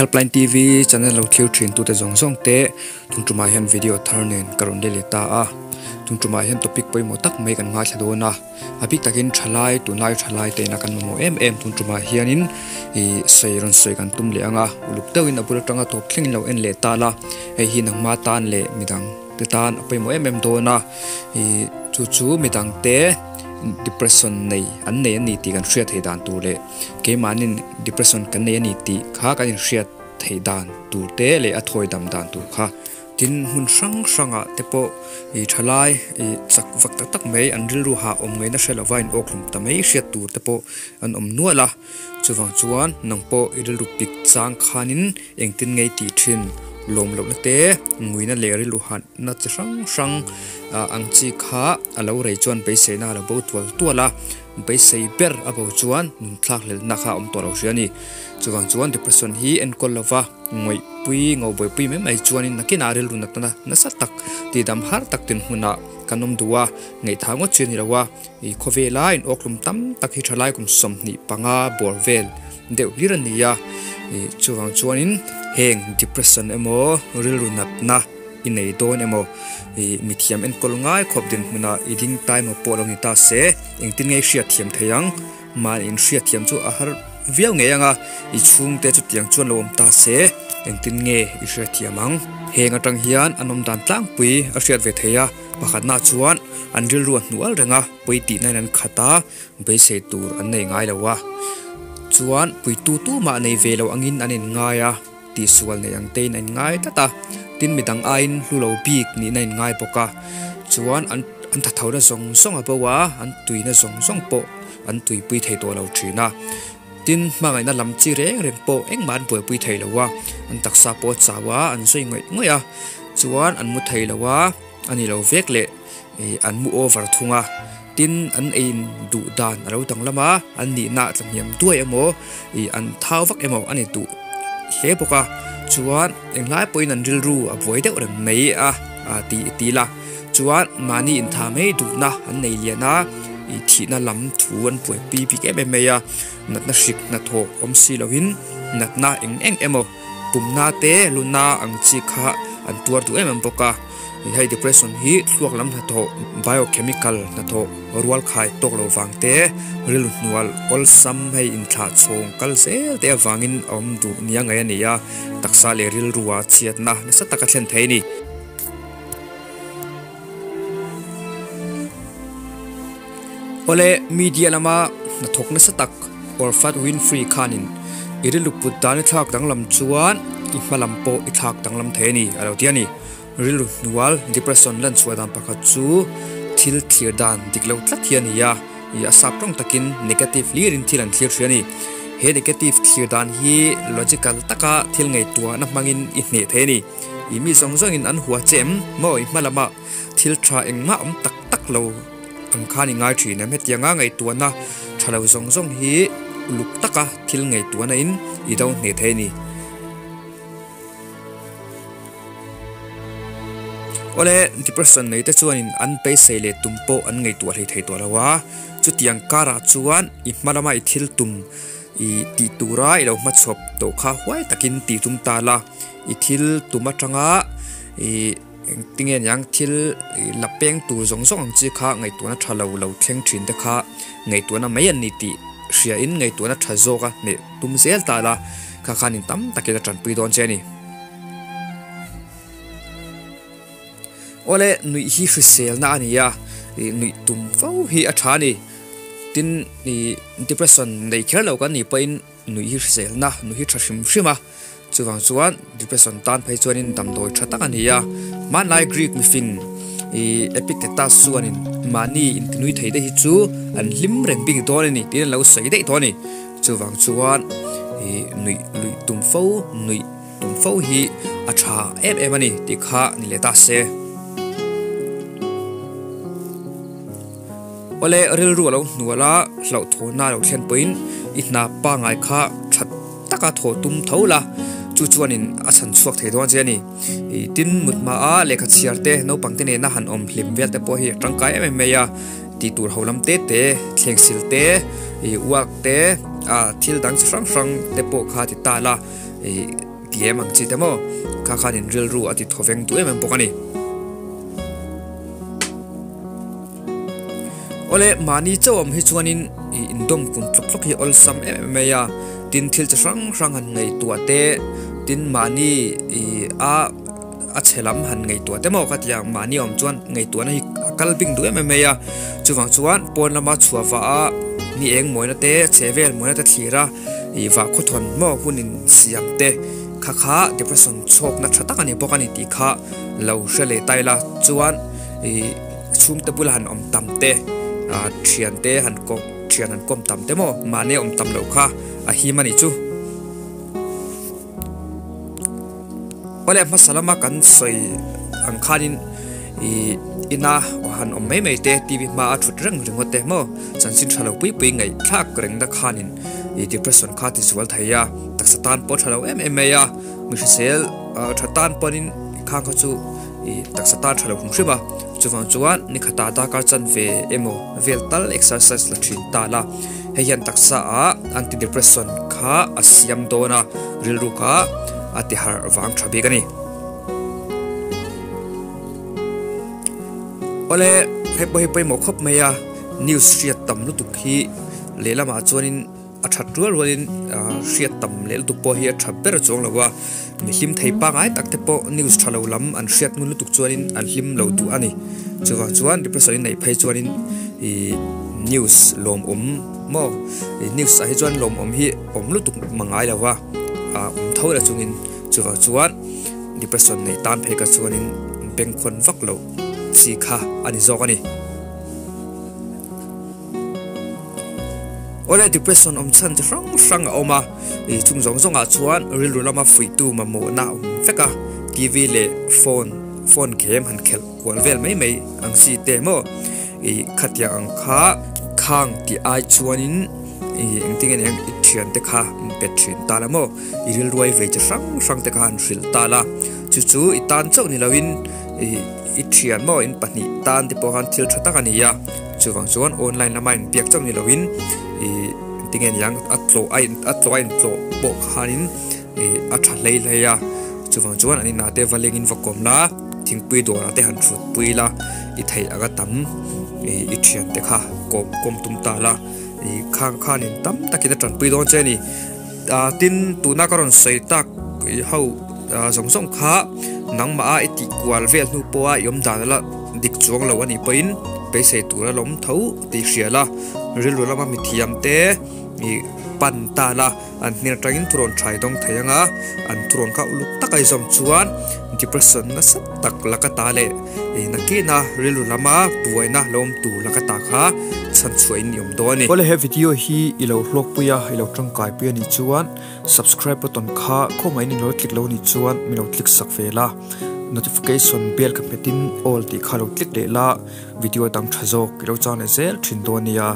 Helpline TV channel lo thlir thin tute zawng zawng te tun tumah hian video thar nen ka rawn let leh ta a, tun tumah hian topic pawimawh tak mai kan ngaithla dawn a, a bik takin thalai tunlai thalai te ina kan mamawh em em tun tumah hianin ih sawi rawn sawi kan tum leh ang a, uluk deuhin a bul atanga tawp thlengin lo en leh ta la, hei hi nangma tan leh midang te tan a pawimawh em em dawn a, ih chu chu midang te depression nei an nei a ni tih kan hriat theih dan tur leh. Keimahnin depression kan nei a ni tih kha kan inhriat theih dan tur te leh a thawi dam dan tur kha. Tin, hmun hrang hrangah te pawh ih thalai ih chak vak tak tak mai an rilru hah awm ngaihna hre lova in awkhlum ta mai hriat tur te pawh an awm nual a. Chuvang chuan nang pawh i rilru pik chang khanin engtin ngei tih thin lawm lohna te, nguina leh rilru hahna chi hrang hrang ang chi kha a lo rei chuan beiseina a lo bo tual tual a. Beisei ber a bo chuan nun thlak hlelhna kha a awm tawh lo hria a ni. Chuvang chuan depression hi enkawl lova ngawihpui, ngobuaipui mai mai chuanin nakinah rilru natna nasa tak, tihdam har tak dinhmunah kan awm duh a, ngaihthah ngawt chu a ni lo a. I khawvela inawkhlum tam tak hi thalai kum 25 bawr vel deuh hlir a ni a. I chuvang chuanin heng depression emaw rilru natna i nei dawn emaw i mithiam enkawl ngai khawp dinhmunah i ding ta emaw pawh lo ni ta se engtin nge i hriatthiam thei ang? Mahni inhriatthiam chu a har viau ngei ang a, i chhungte chutiang chuan lo awm ta se engtin nge i hriatthiam ang? Heng atang hian an awm dan tlangpui a hriat ve thei a, pakhatna chuan an rilru a hnual reng a, pawi tihna in an khat a, beisei tur an nei ngai lo a, chuan puitu tumah nei ve lo angin an inngai a. Tihsual nei ang tein a inngai tlat a, tin midang aiin hlu lo bik nihna a inngai bawk a, chuan an an thathona zawng zawng a bo a, an tuina zawng zawng pawh an tuipui thei tawh lo thin a, tin hmangaihna lam chi reng reng pawh engmah an buaipui thei lo a, an taksa pawh a chau a, an zui ngawih ngawih a, chuan an mu thei lo a, a ni lo vek leh ih an mu over thung a, tin an ei duh dan a lo danglam a, an nihna a tlahniam duai emaw ih an thau vak emaw a ni duh hle bawk a, chuan englai pawhin an rilru a buai deuh reng mai a ah tih i ti la, chuan mahni intha mai duhna an nei lian a, ih thihna lam thu an buaipui bik em em mai a, natna hrik hnathawh awm si loin natna eng eng emaw pumna te luna ang chi kha an tuar duh em em bawk a. Hei depression hi thluak lam hnathawh, biochemical hnathawh, rual khai tawk lo vang te, rilru hnual awlsam hei inthlah chhawng kal zel te avangin a awm duh nia ngaih a ni a, taksa leh rilrua chhiatna nasa taka thlen thei a ni. Awle, media lama hnathawk nasa tak Orphat Winfrey khanin i rilru put dan i thlak danglam chuan i hma lam pawh i thlak danglam thei a ni a lo ti a ni. Rilru hnual, depression, lan chhuah dan pakhat chu thil thlir dan dik lo tlat hi a ni a, ih a sap tawng takin negative hlirin thil an thlir thin a ni. He negative thlir dan hi logical taka thil ngaihtuahna hmangin i hneh thei a ni. Ih mi zawng zawngin an hua che em maw i hma lamah thil tha engmah awm tak tak lo ang khan i ngai thin em? Hetianga ngaihtuahna tha lo zawng zawng hi uluk taka thil ngaihtuahna in i do hneh thei a ni. Awle, depression nei te chuanin an beisei leh tum pawh an ngaihtuah hlei thei tawh lo a, chutiang karah chuan i hma lama i thil tum i tih tura i lo hmachhawp tawh kha huai takin tih tum ta la, i thil tum atanga i engtinge niang thil la peng tur zawng zawng ang chi kha ngaihtuahna tha lo lo thleng thin te kha ngaihtuahna mai an ni tih hriain ngaihtuahna tha zawka hneh tum zel ta la, kha khanin tam takin a tanpui dawn che a ni. Awle, nuih hi hriselna a ni a, ih nuih tum fo hi a tha a ni. Tin, ih depression nei kher lo kan nih pawhin nuih hi hriselna, nuih hi tha hrim hrim a. Chuvang chuan depression tan phei chuanin damdawi tha tak a ni a. Hmanlai Greek mifing ih Epictetus chuanin mahni intinui thei te hi chu an hlim reng bik dawn a ni tiin an lo sawi daih tawh a ni. Chuvang chuan ih nuih luih tum fo, nuih tum fo hi a tha em em a ni tih kha ni leh ta se. Awle rilru a lo hnual a, hlauhthawhna a lo thlen pawhin i hna pangngai kha that taka thawh tum tho la, chu chuanin a chhan chhuak thei dawn che a ni. Ih tin mut hmaa lehkha chhiar te, naupang te nena han awm hlim vel te pawh hi a tangkai em em mai a. Tih tur ho lam te te, thleng sil te, ih uak te, ah thil dang chi hrang hrang te pawh kha ti ta la. Ih. Game ang chi te maw? Kha khanin rilru a ti thawveng duh em em bawk a ni. Awle, mahni chauh awm hi chuanin ih indawm kun tlawk tlawk hi awlsam em em mai a, tin thil chi hrang hrang han ngaihtuah te, tin mahni ih a a chhe lam han ngaihtuah te maw ka ti ang, mahni awm chuan ngaihtuahna hi a kal bing duh em em mai a, chuvang chuan pawn lama chhuah vah a ni eng mawina te chhe vel mawina te thlir a. Ih vah khawthawn maw hun in siam te kha kha depression chhawkna tha tak a ni bawk a ni tih kha lo hre leh ta ila chuan ih chhungte bula han awm tam te ah thian te han kawm thian han kawm tam te maw mahni awm tam loh kha a him a nih chu. Awle hmasa lama kan sawi ang khanin ih ina han awm mai mai te T_V hma a thut reng ringawt te maw chanchin tha lo pui pui ngaihthlak reng na khanin ih depression kha ti zual thei a taksa tan pawh tha lo em em mai a mi hrisel tha tan pawhin khang kha chu ih taksa tan tha lo hum hrim a chuvang chuan ni khatah darkar chanve emaw vel tal exercise la thin ta la. Hei hian taksa ah anti depression kha a siam dawn a, rilru kha a ti harh vang tha bik a ni. Awle, hei pawh hi pawimawh khawp mai a, news hriat tam lutuk hi lehlamah chuanin a that rual rualin hriat tam leh lutuk pawh hi a tha ber chuang lo a, mi hlim thei pangngai tak te pawh news tha lo lam an hriat ngun lutuk chuanin an hlim lo duh a ni. Chuvang chuan depression in neih phei chuanin ih news lawmawm maw ih news ah hi chuan lawmawm hi awm lutuk mangai lo va ah awm tho la chungin chuvang chuan depression nei tan phei kha chuanin bengkhawn vak loh chi kha a ni zawk a ni. Awle depression awm chhan chi hrang hrang a awm a, ih chung zawng zawng ah chuan rilru lama fuihtu mamawhna a awm vek a, T_V leh phone phone game han khelh kual vel mai mai ang chi te maw ih khatiang ang kha khang tih ai chuanin ih engtin nge niang i thian te kha an pe thin ta la maw i rilruai vei chi hrang hrang te kha han hrilh ta la chu chu i tan chauh ni loin ih i thian maw in pahnih tan te pawh khan thil tha tak a ni a. Chuvang chuan online lama inbiak chauh ni loin ih tinge niang a tlawh a in a tlawh a intlawh pawh khanin ih a tha hlei hlei a chuvang chuan an inah te va lengin va kawm la thingpui dawrah te han thut pui la i theih anga tam ih i thian te kha kawm kawm tum ta la ih khang khanin tam takin a tanpui dawn che a ni ah tin tuna ka rawn sawi tak ih ho zawng zawng kha nangmah a i tih kual vel hnu pawha i awm dan ala dik chuang lo a nih pawhin beisei tur a lawm tho tih hria la rilru lama mithiam te ih pan ta la an hnen atangin thurawn thai dawng thei anga an thurawn kha uluk taka i zawm chuan depression nasa tak laka ta leh ih nakina rilru lama buaina lo awm tur laka ta kha chhan chhuah in i awm dawn a ni. Awle he video hi i lo hlawkpui a i lo tangkai pui a nih chuan Subscribe button kha khawngaihin in lo click lo nih chuan min lo click sak ve la, notification bell ka hmetin all tih kha lo click leh la, video dang tha zawk i lo chang leh zel thin dawn nia.